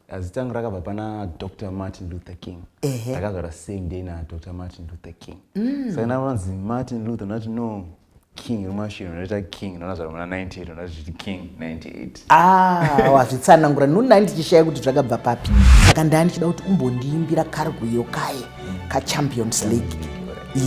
Zita rangu rakabva pana Dr. Martin Luther King. Ndakazvarwa same day na Dr. Martin Luther King. Saka ndavanzi Martin Luther ndati no King rumashure ndoita King ndonazvarwa muna 98 ndonazviti King 98. Ah, wazvitsanangura nonda ndichishaya kuti zvakabva papi. Saka ndaa ndichida kuti umbondiimbira karwiyo kaye kaChampions League.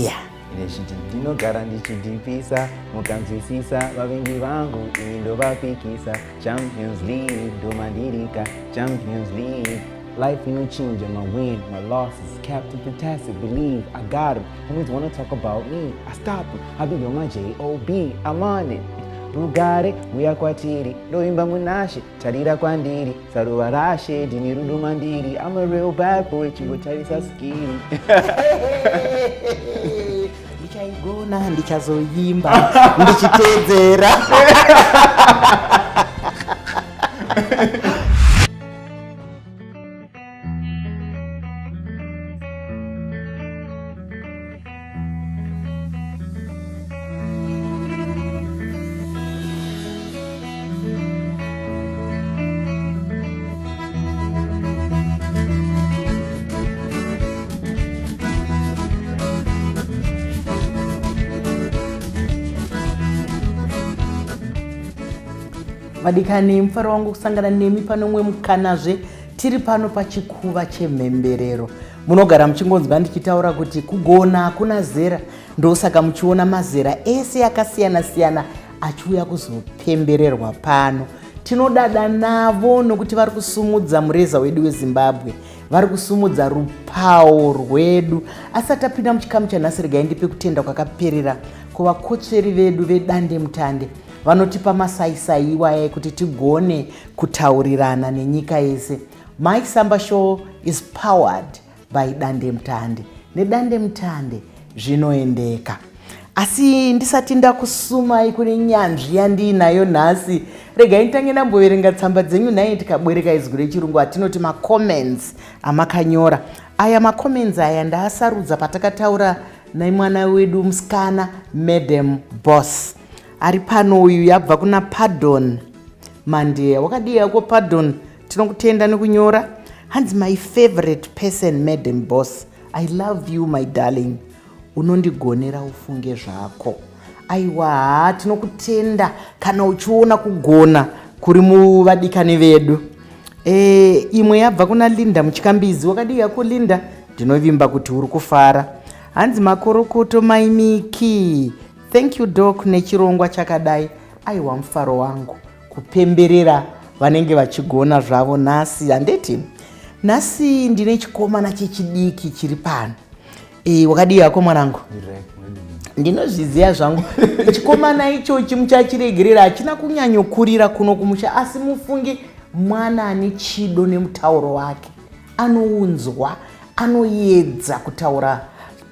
Yeah. Ndechiti ndinogara ndichidhipisa mukanzwisisa vavengi vangu ini ndovapikisa Champions League ndomandirika Champions League Life inochinja my win, my losses Captain Fantastic, believe I got him. Homies wanna talk about me, I stop them. I be on my J-O-B, I'm on it. Rugare, uya kwatiri, ndoimba munashe, tarira kwandiri, saruva rashe, ndini rudo mandiri. I'm a real bad boy, chingotarisa skiri. Ndichaigona, ndichazoimba, ndichiteedzera. Vadikani, mufaro wangu kusangana nemi pano umwe mukanazve. Tiri pano pachikuva chemhemberero. Munogara muchingonzwa ndichitaura kuti kugona hakuna zera, ndosaka muchiona mazera ese akasiyana siyana achiuya kuzopembererwa pano. Tinodada navo nokuti vari kusumudza mureza wedu weZimbabwe, vari kusumudza rupawo rwedu. Asi atapinda muchikamu chanhasi, regai ndipe kutenda kwakaperera kuvakotsveri vedu vedandemutande vanotipa masaisai iwaya ekuti tigone kutaurirana nenyika yese. Mike Samba Show is powered by Dandemutande. Nedandemutande zvinoendeka. Asi ndisati ndakusumai kune nyanzvi yandiinayo nhasi, regai nditange ndamboverenga tsamba dzenyu nhai tikabwereka izwi rechirungu atinoti macomments amakanyora. Aya macomments aya ndaasarudza patakataura nemwana wedu musikana Madam Boss. Ari pano uyu yabva kuna Pardon Mandeya. Wakadii hako Pardon? Tinokutenda nekunyora. Hanzi my favorite person Madam Boss. I love you my darling. Unondigonera ufunge zvako. Aiwa haa tinokutenda kana uchiona kugona kuri muvadikani vedu. Imwe yabva kuna Linda Muchikambizi. Wakadii hako Linda? Ndinovimba kuti uri kufara. Hanzi makorokoto mai Miki. Thank you doc nechirongwa chakadai. Aiwa mufaro wangu kupemberera vanenge vachigona zvavo nhasi handiti? Nhasi ndine chikomana chechidiki chiri pano. Wakadii hako mwanangu? Ndinozviziva zvangu. Chikomana ichochi muchachiregerera, hachina kunyanyokurira kuno kumusha, asi mufunge mwana ane chido nemutauro wake. Anounzwa, anoedza kutaura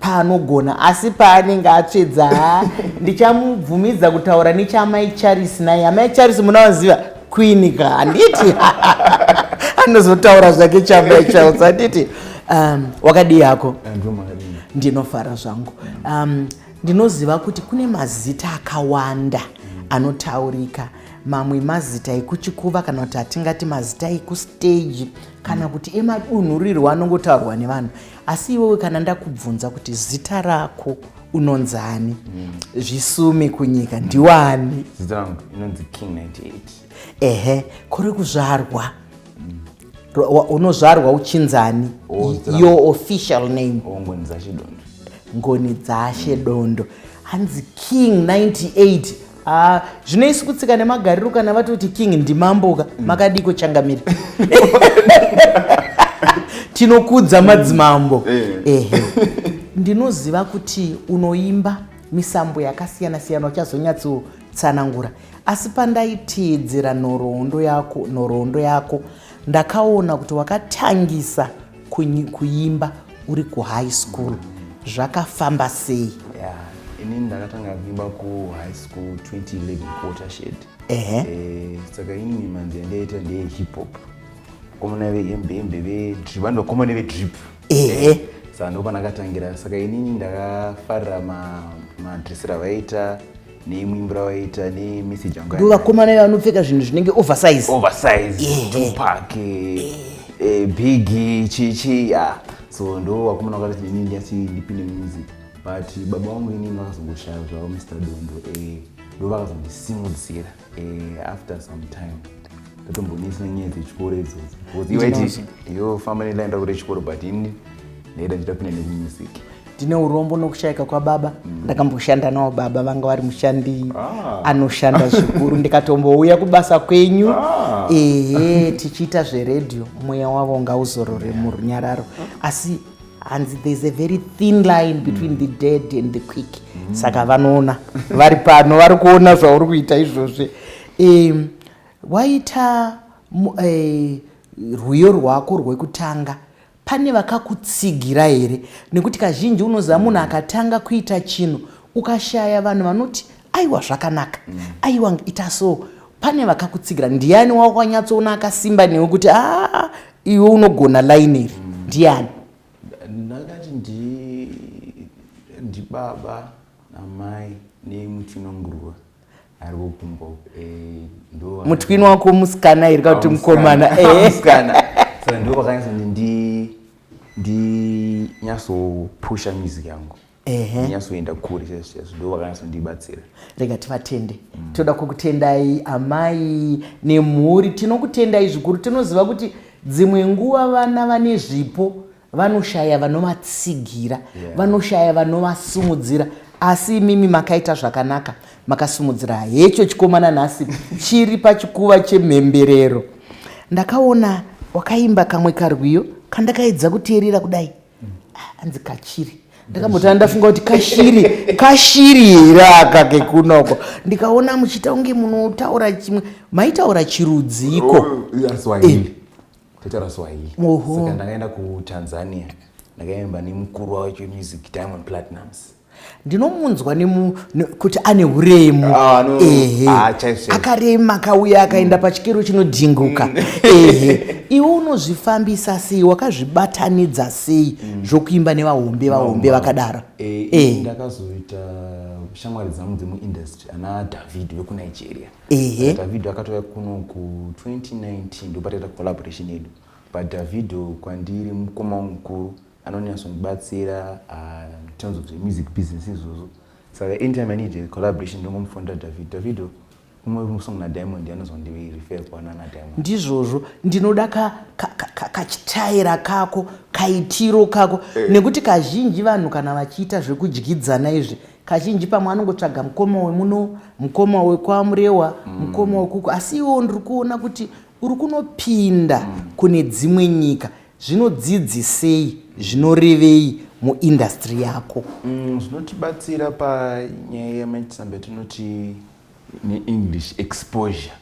paanogona, asi paanenge atsvedza ndichamubvumidza kutaura nechamai Charisi. Naye amai Charisi munovaziva, Queen ka, handiti? Anozotaura zvake chamai Charles, handiti? Wakadii hako? Ndinofara zvangu. Ndinoziva kuti kune mazita akawanda anotaurika, mamwe mazita ekuchikuva kana kuti atingati mazita ekustage kana kuti emadunhurirwo anongotaurwa nevanhu. Asi iwewe kana ndakubvunza kuti zita rako unonzani, zvisume kunyika ndiwani? Zita rangu inonzi King 98. Ehe, kuri kuzvarwa unozvarwa uchinzani? Your official name? Ngoni Dzashe Dondo. Ngoni Dzashe Dondo. Hanzi King 98. Zvinoisi kutsika nemagariro kana vatoti King ndimamboka. Makadiko changamire? Tinokudza madzimambo. Ehe. Ndinoziva kuti unoimba misambo yakasiyana siyana, uchazonyatsotsanangura. Asi pandaiteedzera nhoroondo yako ndakaona kuti wakatangisa kuimba uri kuhigh school. Zvakafamba sei? Yeah, inini ndakatanga kuimba kuhigh school 2011 kuWatershed. Saka inini manzi yandaita ndeye hip hop. Vakomana vehembe vedrip, vanhu vakomana vedrip. Saka ndo pandakatangira. Saka inini ndakafarira madressero avaita nemuimbiro avaita nemessage yangu. Ndo vakomana vanopfeka zvinhu zvinenge oversize. Oversize, Tupac, Big chichi ya. So ndo vakomana vakati inini ndiyasi ndipinde music, but baba vangu inini vakazongoshaya zvavo, Mr Dondo. Ndo vakazondisimudzira after some time ndatombonisa nyaya dzechikoro idzodzo, because iwaiti iyo famba neline rako rechikoro, but ini ndaida ndichitapinda nekumusic. Ndine urombo nokushayika kwababa. Ndakamboshanda navo baba, vanga vari mushandi anoshanda zvikuru. Ndikatombouya kubasa kwenyu, ehe, tichiita zveredhiyo. Mweya wavo ngauzorore murunyararo. Asi hanzi there's a very thin line between the dead and the quick. Saka vanoona vari pano, vari kuona zvauri kuita izvozvi. Waita rwiyo rwako rwekutanga, pane vakakutsigira here? Nekuti kazhinji unoziva munhu akatanga kuita chinhu, ukashaya vanhu vanoti, "Aiwa, zvakanaka, aiwa, ita so," pane vakakutsigira? Ndiani wakanyatsoona akasimba newe kuti, "Aa, iwe unogona line iri"? Ndiani? Ndakati ndibaba namai nemutwino nguruva ari kukumba. Ndo Mutwini wako musikana here kana kuti mukomana? Musikana. Saka ndo vakanyatsoti ndinyatsopusha music yangu, ndinyatsoenda kure chaizvo chaizvo. Ndo vakanyatsondibatsira. Rega tivatende. Toda kukutendai, amai nemhuri, tinokutendai zvikuru. Tinoziva kuti dzimwe nguva vana vane zvipo vanoshaya vanovatsigira, vanoshaya vanovasumudzira, asi imimi makaita zvakanaka, makasumudzira hecho chikomana nhasi chiri pachikuva chemhemberero. Ndakaona wakaimba kamwe karwiyo kandakaedza kuteerera kudai. Ah, anzi Kachiri. Ndakambotanga ndafunga kuti kashiri, kashiri here aka kekunoko? Ndikaona muchiita kunge munotaura chimwe, maitaura chirudziko? Oh, Swahili, taitaura Swahili. Saka ndakaenda kuTanzania, ndakaimba nemukuru wacho wemusic, Diamond Platnumz. Ndinomunzwa kuti ane uremu. Ah, no. Ehe. Ah, chaizvo, chaizvo. Akarema, akauya akaenda pachikero chinodhinguka. Ehe, iwe unozvifambisa sei? Wakazvibatanidza sei zvokuimba nevahombe, vahombe vakadaro? Ndakazoita shamwari dzangu dzemuindustry, ana David vekuNigeria. Davido akatouya kuno ku2019, ndopataita collaboration yedu. But Davido kwandiri mukoma wangu mukuru, anonyatsondibatsira in terms of the music business izvozvo. Saka anytime I need a collaboration, ndongomufonera David. Davido kumwe song naDiamond, anozondirefer kuwana naDiamond. Ndizvozvo, ndinoda kachitaira kako, kaitiro kako, nekuti kazhinji vanhu kana vachiita zvekudyidzana izvi, kazhinji pamwe anongotsvaga mukoma wemuno, mukoma wekwaMurewa, mukoma wekuko, asi iwewo ndiri kuona kuti uri kunopinda kune dzimwe nyika. Zvinodzidzisei? Zvinorevei muindastry yako? Zvinotibatsira panyaya yemaitsambe tinoti neEnglish exposure.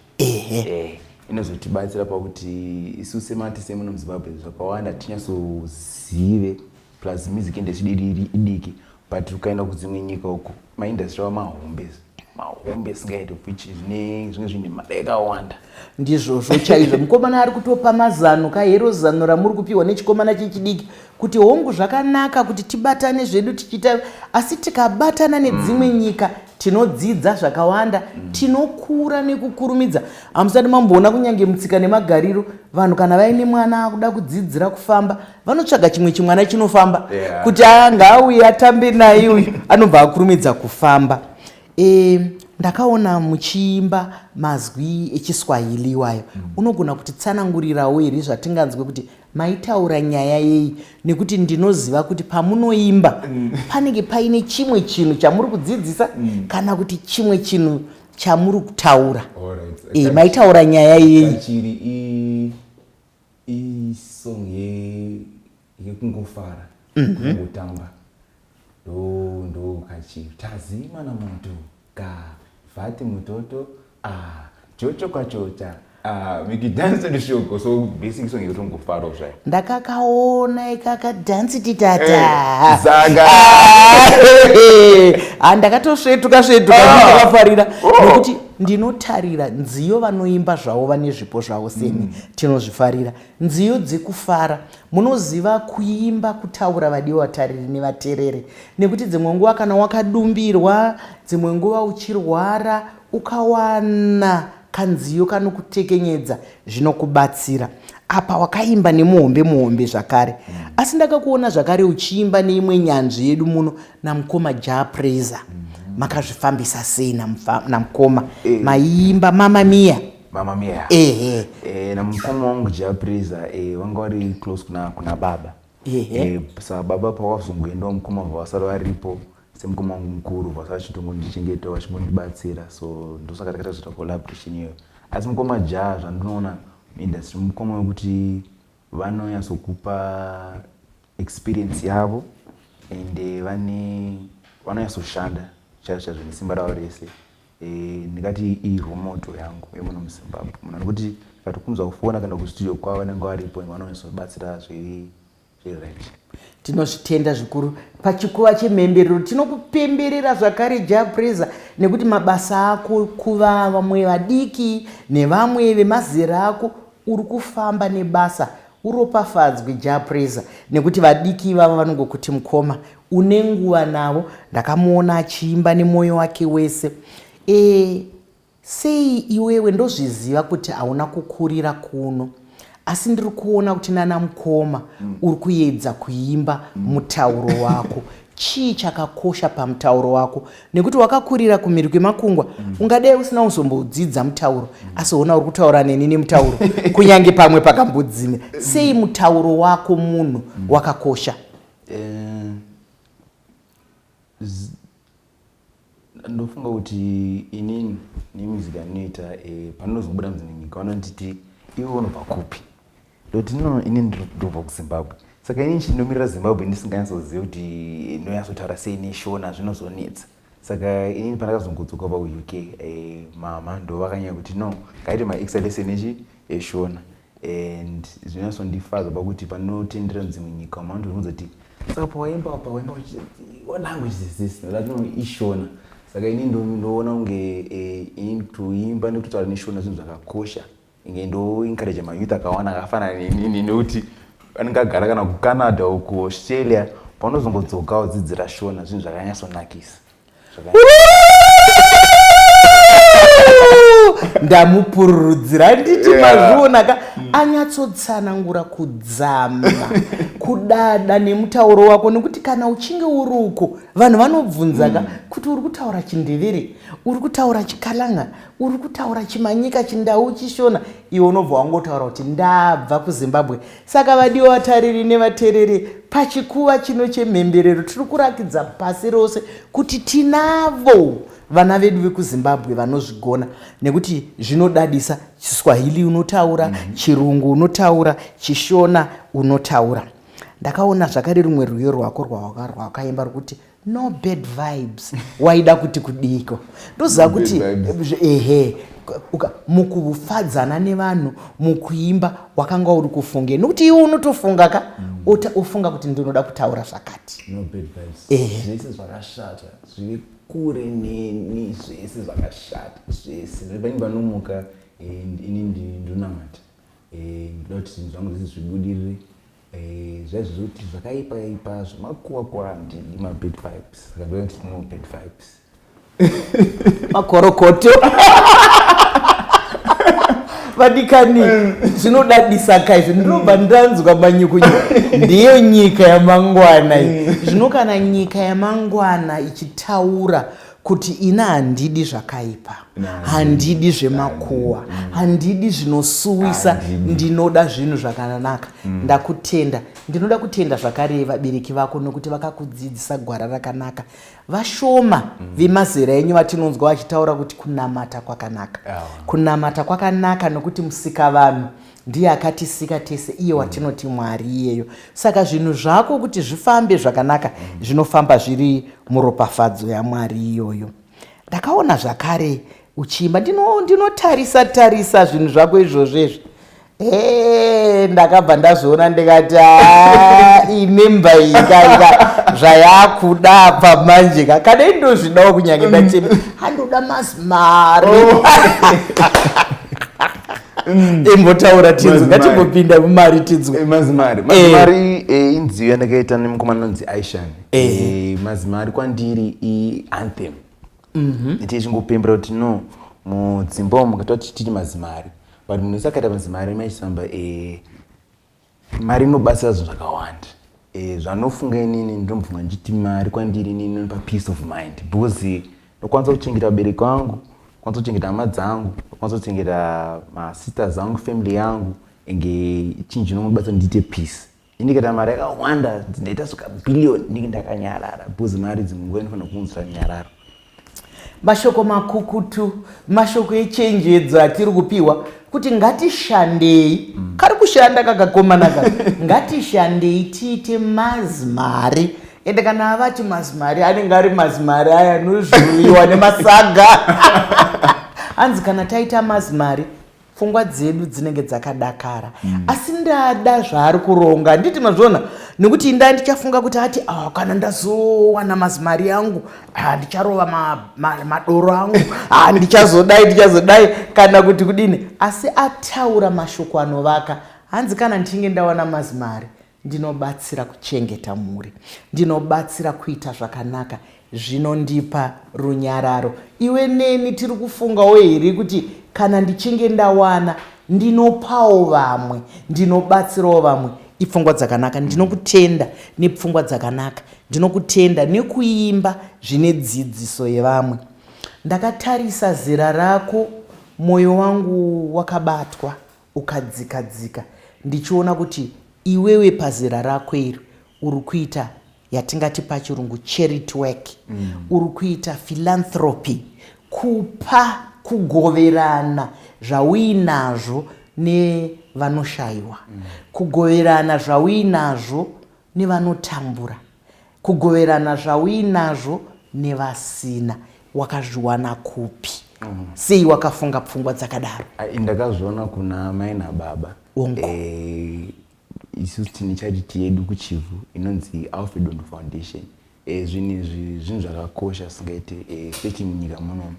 Inozotibatsira pakuti isu semaartist emuno muZimbabwe zvakawanda tinyatsozive, plus music industry iri idiki, but ukaenda kudzimwe nyika uko maindustry ava mahombe mahombe singaiti, which zvinge zvine mari yakawanda. Ndizvozvo chaizvo. Mukomana ari kutopa mazano kahero, zano ramuri kupiwa nechikomana chechidiki kuti hongu, zvakanaka kuti tibatane zvedu tichiita, asi tikabatana nedzimwe nyika tinodzidza zvakawanda, tinokura nekukurumidza. Hamusati mamboona kunyange mutsika nemagariro, vanhu kana vaine mwana akuda kudzidzira kufamba, vanotsvaga chimwe chimwana chinofamba kuti ngaauye atambe naye, uyu anobva akurumidza kufamba. Ndakaona muchiimba mazwi echiSwahili iwayo. Unogona kutitsanangurirawo here zvatinganzwe kuti maitaura nyaya yei? Nekuti ndinoziva kuti pamunoimba panenge paine chimwe chinhu chamuri kudzidzisa kana kuti chimwe chinhu chamuri kutaura. Maitaura nyaya yei? Kachiri isong yekungofara, kungotamba. Ndo kachiri tazima na moto ka vhati mutoto ah chocho kwachocha ah mikidhansi ndishoko. So basic song yekutongofarawo zvayo. Ndakakaona ikakadhansi titata. Saka Ha, ndakatosvetuka svetuka. Ndakafarira nekuti ndinotarira nziyo, vanoimba zvavo vane zvipo zvavo seni. Tinozvifarira nziyo dzekufara. Munoziva kuimba kutaura, vadiwa vatariri nevaterere, nekuti dzimwe nguva kana wakadumbirwa, dzimwe nguva uchirwara, ukawana kanziyo kanokutekenyedza zvinokubatsira. Apa wakaimba nemuhombe muhombe zvakare. Asi ndakakuona zvakare uchiimba neimwe nyanzvi yedu muno namukoma Jah Prayzah. Makazvifambisa sei namukoma? Maiimba Mama Mia. Mama Mia. Ehe. Namukoma wangu Jah Prayzah, vanga vari close kuna baba. Saka baba pavakazongoendawo mukoma vasara varipo semukoma wangu mukuru, vasara vachitongondichengeta, vachingondibatsira, so ndosaka takaita kuzoita collaboration iyoyo. Asi mukoma Jah, zvandinoona muindustry, mukoma wekuti vanonyatsokupa experience yavo and vane vanonyatsoshanda chaizvo chaizvo nesimba ravo rese. Ndingati irole model yangu yemuno muZimbabwe, munhu anokuti ndikatokunzwa kufona kuenda kustudio kwavo, vanenge varipo, vanonyatsobatsira zviri right. Tinozvitenda zvikuru. Pachikuva chemhemberero tinokupemberera zvakare, Jah Prayzah, nekuti mabasa ako kuva vamwe vadiki nevamwe vemazera ako uri kufamba nebasa. Uropafadzwe, Jah Prayzah, nekuti vadiki ivava vanongokuti mukoma, une nguva navo. Ndakamuona achiimba nemwoyo wake wese. Sei iwewe, ndozviziva kuti hauna kukurira kuno, asi ndiri kuona kuti nana mukoma uri kuedza kuimba mutauro wako. Chii chakakosha pamutauro wako? Nekuti wakakurira kumhiri kwemakungwa, ungadai usina kuzombodzidza mutauro, asi hona uri kutaura neni nemutauro kunyange pamwe pakambodzimira. Sei mutauro wako munhu wakakosha? Ndofunga kuti inini nemusic yandinoita, pandinozobuda mudzimwe nyika vanonditi, "Iwe unobva kupi?" Ndoti, "No, inini ndobva kuZimbabwe." Saka inini chindomirira Zimbabwe ndisinganyatsozivi kuti ndonyatsotaura sei neShona, zvinozonetsa. Saka inini pandakazongodzoka paUK, mama ndo vakanyanya kuti, "No, ngaite maextra lesson echi eshona." And zvinonyatsondifadza pakuti panotendera mudzimwe nyika manotobvunza kuti, "Saka pawaimba what language is this?" Ndati, "No, iShona." Saka inini ndoona kunge inini kutoimba nekutotaura neShona zvinhu zvakakosha. Inge ndoencourage mayouth akawanda akafanana nenini, nekuti anenge agara kana kuCanada uku, Australia, paunozongodzoka udzidzira Shona, zvinhu zvakanyatsonakisa. Ndamupururudzira nditi mazviona ka, anyatsotsanangura kudzama kudada nemutauro wako, nekuti kana uchinge uri uko vanhu vanobvunza ka kuti uri kutaura chiNdevere, uri kutaura chiKalanga, uri kutaura chiManyika, chiNdau, chiShona, iwe unobva wangotaura kuti ndabva kuZimbabwe. Saka vadiwa vatariri nevateereri, pachikuva chino chemhemberero tiri kurakidza pasi rose kuti tinavo vana vedu vekuZimbabwe vanozvigona, nekuti zvinodadisa. ChiSwahili unotaura, Chirungu unotaura, chiShona unotaura. Ndakaona zvakare rumwe rwiyo rwako rwawakaimba rwekuti "No Bad Vibes". Waida kuti kudiko? Ndoziva kuti ehe, mukufadzana nevanhu mukuimba wakanga uri kufunge, nekuti iwe unotofunga ka, ufunga kuti ndinoda kutaura zvakati. No bad vibes, zvese zvakashata zviri kure neni, zvese zvakashata zvese. Pane panomuka, ini ndinonamata, ndoda kuti zvinhu zvangu zvese zvibudirire. Zvaizvo zvokuti zvakaipa ipa zvemakuwa kwa handidi mabad vibes, saka ndoda kuti no bad vibes. Makorokoto, vadikani. Zvinodadisa kaizvo, ndinobva ndanzwa manyukunyu. Ndiyo nyika yamangwana iyi. Zvino kana nyika yamangwana ichitaura kuti ina handidi zvakaipa, handidi zvemakuwa, handidi zvinosuwisa, ndinoda zvinhu zvakanaka, ndakutenda. Ndinoda kutenda zvakare vabereki vako nokuti vakakudzidzisa gwara rakanaka. Vashoma vemazera enyu vatinonzwa vachitaura kuti kunamata kwakanaka. Kunamata kwakanaka nokuti musika vanhu ndiye akatisika tese, iye watinoti Mwari iyeyo. Saka zvinhu zvako kuti zvifambe zvakanaka, zvinofamba zviri muropafadzo yaMwari iyoyo. Ndakaona zvakare uchiimba, ndinotarisa tarisa zvinhu zvako izvozvo izvi. Ndakabva ndazviona ndikati, "Imemba iyi kaika zvayakuda apa manje ka, kana indozvidawo kunyange ndachema handoda mazimari." Imbotaura tinzwe, ngatimbopinda mumari tinzwe. Mazimari, mazimari, inziyo yandakaita nemukomana anonzi Aishan. Mazimari kwandiri ianthem, tichingopembera kuti no, mudzimba umu mukatoti tiri mazimari, but munhu wese akaita mazimari maisamba. Mari inobatsira zvinhu zvakawanda. Zvanofunga inini, ndombofunga ndichiti mari kwandiri inini inonipa peace of mind, because ndokwanisa kuchengeta vabereki vangu, kwanisa kuchengeta hama dzangu, ndokwanisa kuchengeta masisters angu, family yangu. Enge chinhu chinongobatsira ndiite peace. Indikaita mari yakawanda, ndaita svika billion, ndinge ndakanyarara, because mari dzimwe nguva inofanira kuunzira nyararo. Mashoko makukutu, mashoko echenjedzo atiri kupiwa kuti ngatishandei. Kari kushanda kakakomana ka. Ngatishandei tiite mazimari. Ende kana avati mazimari, anenge ari mazimari aya anozvuviwa nemasaga. Hanzi kana taita mazimari, pfungwa dzedu dzinenge dzakadakara. Asi ndada zvaari kuronga, handiti mazviona? Nekuti inda ndichafunga kuti ati, oh, kana ndazowana mazimari angu, ah, ndicharova madoro angu, ah, ndichazodai, ndichazodai, kana kuti kudini. Asi ataura mashoko anovaka. Hanzi kana ndichinge ndawana mazimari, ndinobatsira kuchengeta mhuri, ndinobatsira kuita zvakanaka, zvinondipa runyararo. Iwe neni tiri kufungawo here kuti kana ndichinge ndawana, ndinopawo vamwe, ndinobatsirawo vamwe? Ipfungwa dzakanaka. Ndinokutenda nepfungwa dzakanaka, ndinokutenda nekuimba zvine dzidziso yevamwe. Ndakatarisa zera rako, mwoyo wangu wakabatwa ukadzika-dzika ndichiona kuti iwewe pazera rako iri uri kuita yatingati pachirungu charity work. Uri kuita philanthropy, kupa, kugoverana zvauinazvo nevanoshayiwa, kugoverana zvauinazvo nevanotambura, kugoverana zvauinazvo nevasina. Wakazviwana kupi? Sei wakafunga pfungwa dzakadaro? Ndakazviona kuna mai nababa. Isusu tine charity yedu kuChivhu inonzi Alfredon Foundation. Zvinhu izvi zvinhu zvakakosha singaite, especially munyika munomu.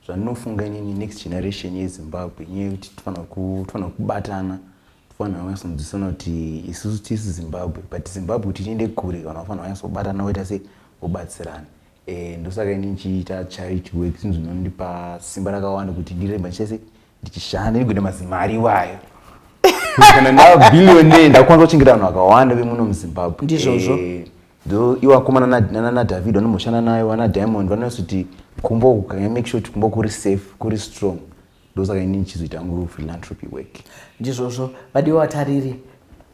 Zvandinofunga inini, next generation yeZimbabwe, inyaya yekuti tofanira kubatana, tofanira kunyatsonzwisana kuti isusu tisi Zimbabwe, but Zimbabwe kuti tiende kure, vanhu vafanira kunyatsobatana, voita sei, vobatsirana. Ndosaka ini ndichiita charity work. Zvinhu zvinondipa simba rakawanda kuti ndiremba chese ndichishanda, ndigoita mazimari iwayo. Kana ndava billionaire, ndakwanisa kuchengeta vanhu vakawanda vemuno muZimbabwe. Ndizvozvo. Ndo iwo akomana naDavid vanomboshanda nayo, vana Diamond, vanonyatsokuti kumba uku kanya make sure kuti kumba kuri safe, kuri strong. Ndosaka ini ndichizoita hangu philanthropy work. Ndizvozvo. Vadiwa vatariri,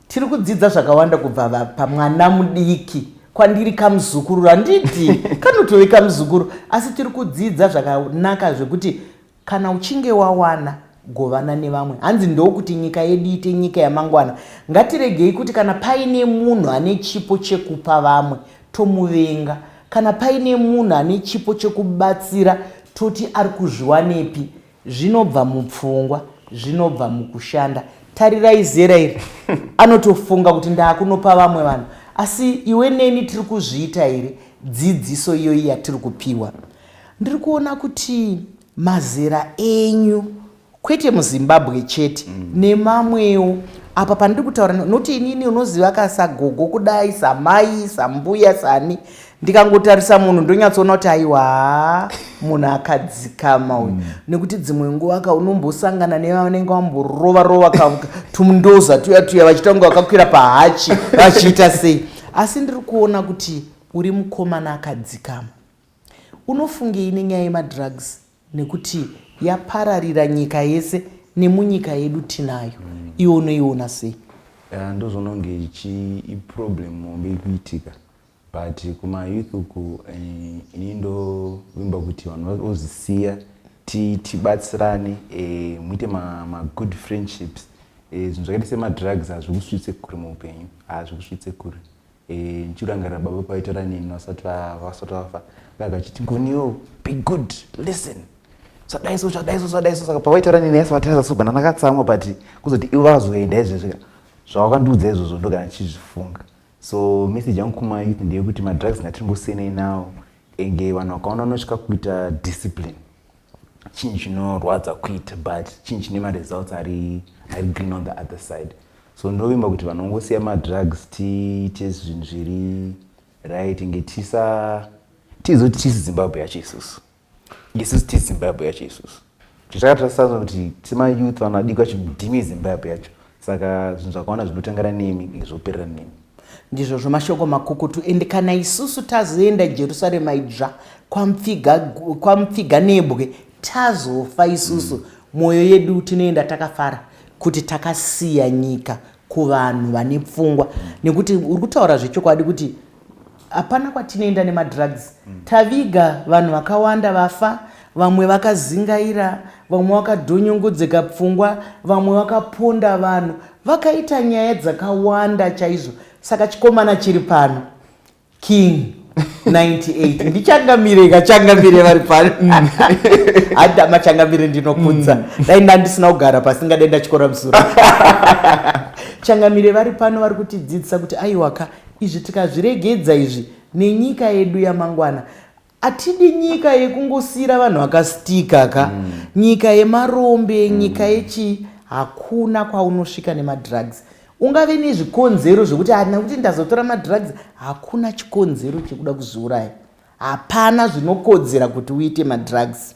tiri kudzidza zvakawanda kubva pamwana mudiki kwandiri, kamuzukuru. Handiti kanotove kamuzukuru, asi tiri kudzidza zvakanaka zvekuti kana uchinge wawana, govana nevamwe. Hanzi ndokuti nyika yedu ite nyika yamangwana. Ngatiregei kuti kana paine munhu ane chipo chekupa vamwe, tomuvenga. Kana paine munhu ane chipo chekubatsira, toti ari kuzviwanepi? Zvinobva mupfungwa, zvinobva mukushanda. Tarirai zera iri, anotofunga kuti ndaakunopa vamwe vanhu. Asi iwe neni tiri kuzviita here? Dzidziso iyoyi yatiri kupiwa, ndiri kuona kuti mazera enyu, kwete muZimbabwe chete, nemamwewo apa pandiri kutaura, noti inini unoziva kasagogo kudai, samai, sambuya, sani, ndikangotarisa munhu ndonyatsoona kuti aiwa, munhu akadzikama uyu. Nekuti dzimwe nguva ka unombosangana nevanenge vamborova rova tumundoza tuya tuya, vachiita kunge vakakwira pahachi, vachiita sei. Asi ndiri kuona kuti uri mukomana akadzikama. Unofungei nenyaya yemadrugs, nekuti yapararira nyika yese, nemunyika yedu tinayo? Iwe unoiona sei? Ndozvoona kunge ichi iproblem hombe ikuitika, but kumayouth uku, ini ndovimba kuti vanhu vozisiya, tibatsirane, muite magood friendships. Zvinhu zvakaita semadrugs hazvikusvitse kure muupenyu, hazvikusvitse kure. Ndichirangarira baba paitaura neni vasati vafa, vakachiti, "Ngoniwo, be good, listen, zvadai so, zvadai so, zvadai so." Saka pavaitaura neni aisavatarisa so, bana ndakatsamwa, but kuzoti ivo vazoenda izvezvi, zvavakandiudza izvozvo ndogara ndichizvifunga. So message yangu kumayouth ndeyekuti madrugs ngatingosiyanei nawo. Enge vanhu vakaona unosvika kuita discipline, chinhu chinorwadza kuita, but chinhu chine maresults ari green on the other side. So ndovimba kuti vanhu vangosiya madrugs, tiite zvinhu zviri right, nge tisa tizoti tisi Zimbabwe yacho isusu, isusu tisi Zimbabwe yacho isusu. Takatarisa kuti semayouth, vanhu vadiki vacho, ndimi Zimbabwe yacho. Saka zvinhu zvakawanda zvinotangara nemi, zvoperera nemi. Ndizvozvo, mashoko makukutu. Ende kana isusu tazoenda Jerusarema idzva kwamupfiga nebwe, tazofa isusu, mwoyo yedu tinoenda takafara kuti takasiya nyika kuvanhu vane pfungwa. Nekuti uri kutaura zvechokwadi kuti hapana kwatinoenda nemadrugs. Taviga vanhu vakawanda vafa, vamwe vakazingaira, vamwe vakadhonyongodzeka pfungwa, vamwe vakaponda vanhu, vakaita nyaya dzakawanda chaizvo. Saka chikomana chiri pano, King 98, ndichangamire kachangamire vari pano. Hada machangamire, ndinokudza. Dai ndandisina kugara pasingadai ndachikora musoro. Changamire vari pano vari kutidzidzisa kuti aiwaka, izvi tikazviregedza izvi nenyika yedu yamangwana. Hatidi nyika yekungosiyira vanhu vakastika ka, nyika yemarombe, nyika yechii. Hakuna kwaunosvika nemadrugs. Ungave nezvikonzero zvekuti handina kuti ndazotora madrugs, hakuna chikonzero chekuda kuzviuraya, hapana zvinokodzera kuti uite madrugs.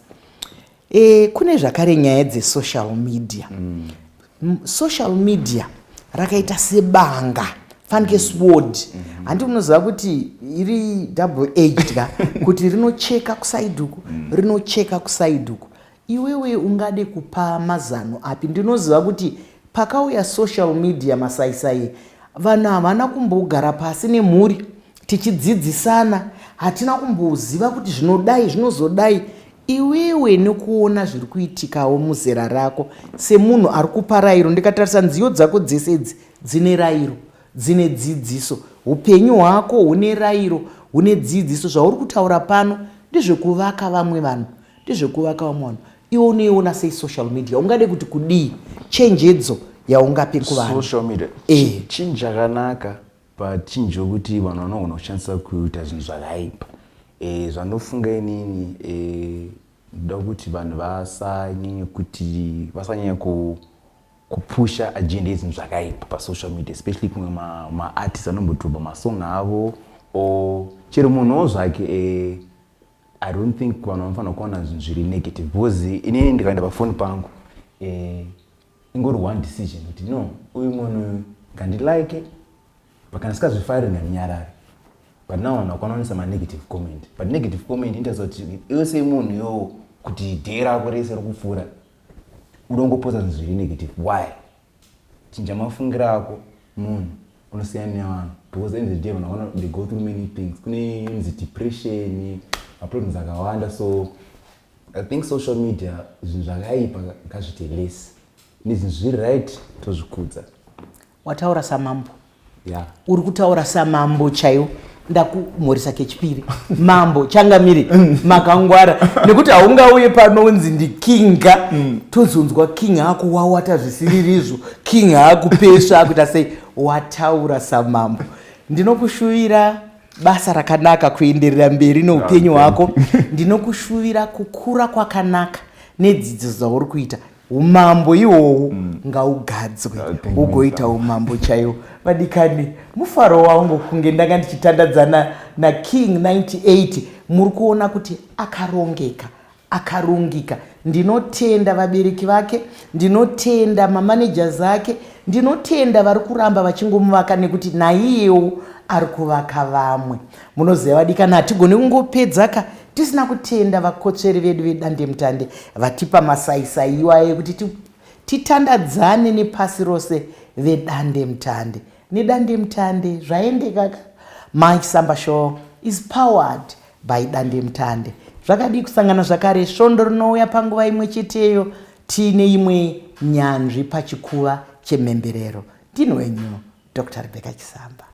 Kune zvakare nyaya dzesocial media. Social media rakaita sebanga, fanike sword. Handi unoziva kuti iri double edged ka, kuti rinocheka kuside uku, rinocheka kuside uku. Iwewe ungade kupa mazano api? Ndinoziva kuti pakauya social media masaisai, vanhu havana kumbogara pasi nemhuri tichidzidzisana, hatina kumboziva kuti zvinodai zvinozodai. Iwewe nekuona zviri kuitikawo muzera rako semunhu ari kupa rayiro, ndikatarisa nziyo dzako dzese idzi dzine rayiro, dzine dzidziso, upenyu hwako hune rayiro, hune dzidziso. Zvauri kutaura pano ndezvekuvaka vamwe vanhu, ndezvekuvaka vamwe vanhu. Iwe unoiona sei social media? Ungade kuti kudii? Chenjedzo yaungape kuvanhu? Social media chinhu chakanaka, but chinhu chokuti vanhu vanogona kushandisa kuita zvinhu zvakaipa. Zvandofunga inini, ndoda kuti vanhu vasanyanye kuti vasanyanya kupusha agenda yezvinhu zvakaipa pasocial media, especially kumwe maartist anombodropa masong avo or chero munhuwo zvake. I don't think vanhu vanofanira kuwana zvinhu zviri negative, because inini ndikaenda pafoni pangu, ingori one decision kuti no, uyu munhu ngandilike, but kana sikazvifariri ngandinyarare. But now vanhu vakwanisa manegative comment, but negative comment inotaridza kuti iwe semunhu iwowo kuti day rako rese rokupfuura unongoposta zvinhu zviri negative. Why? Chinja mafungiro ako, munhu unosiyana nevanhu, because end of the day vanhu vakona, they go through many things. Kune inonzi depression, maproblems akawanda. So I think social media, zvinhu zvakaipa ngazviite less, nezvinhu zviri right tozvikudza. Wataura samambo. Uri kutaura samambo chaiwo. Ndakumhoresa kechipiri, mambo changamire. Makangwara, nekuti haungauye panonzi ndikinga, tozonzwa king akuwawata zvisiririzvo, king akupesva, akuita sei. Wataura samambo. Ndinokushuvira basa rakanaka, kuenderera mberi neupenyu hwako. Ndinokushuvira kukura kwakanaka nedzidzo dzauri kuita. Umambo ihwohwo ngaugadzwe, ugoita umambo chaiwo. Vadikani, mufaro wangu kunge ndanga ndichitandadzana naKing 98. Muri kuona kuti akarongeka, akarongika. Ndinotenda vabereki vake, ndinotenda mamanagers ake, ndinotenda vari kuramba vachingomuvaka, nekuti naiyewo ari kuvaka vamwe. Munoziva vadikani, hatigoni kungopedzaka tisina kutenda vakotsveri vedu vedandemutande vatipa masaisai iwayo ekuti titandadzane nepasi rose vedandemutande. Nedandemutande zvaendekaka. Mike Samba Show is powered by dandemutande. Zvakadii kusangana zvakare svondo rinouya panguva imwe cheteyo tiine imwe nyanzvi pachikuva chemhemberero? Ndini wenyu Dr Rebecca Chisamba.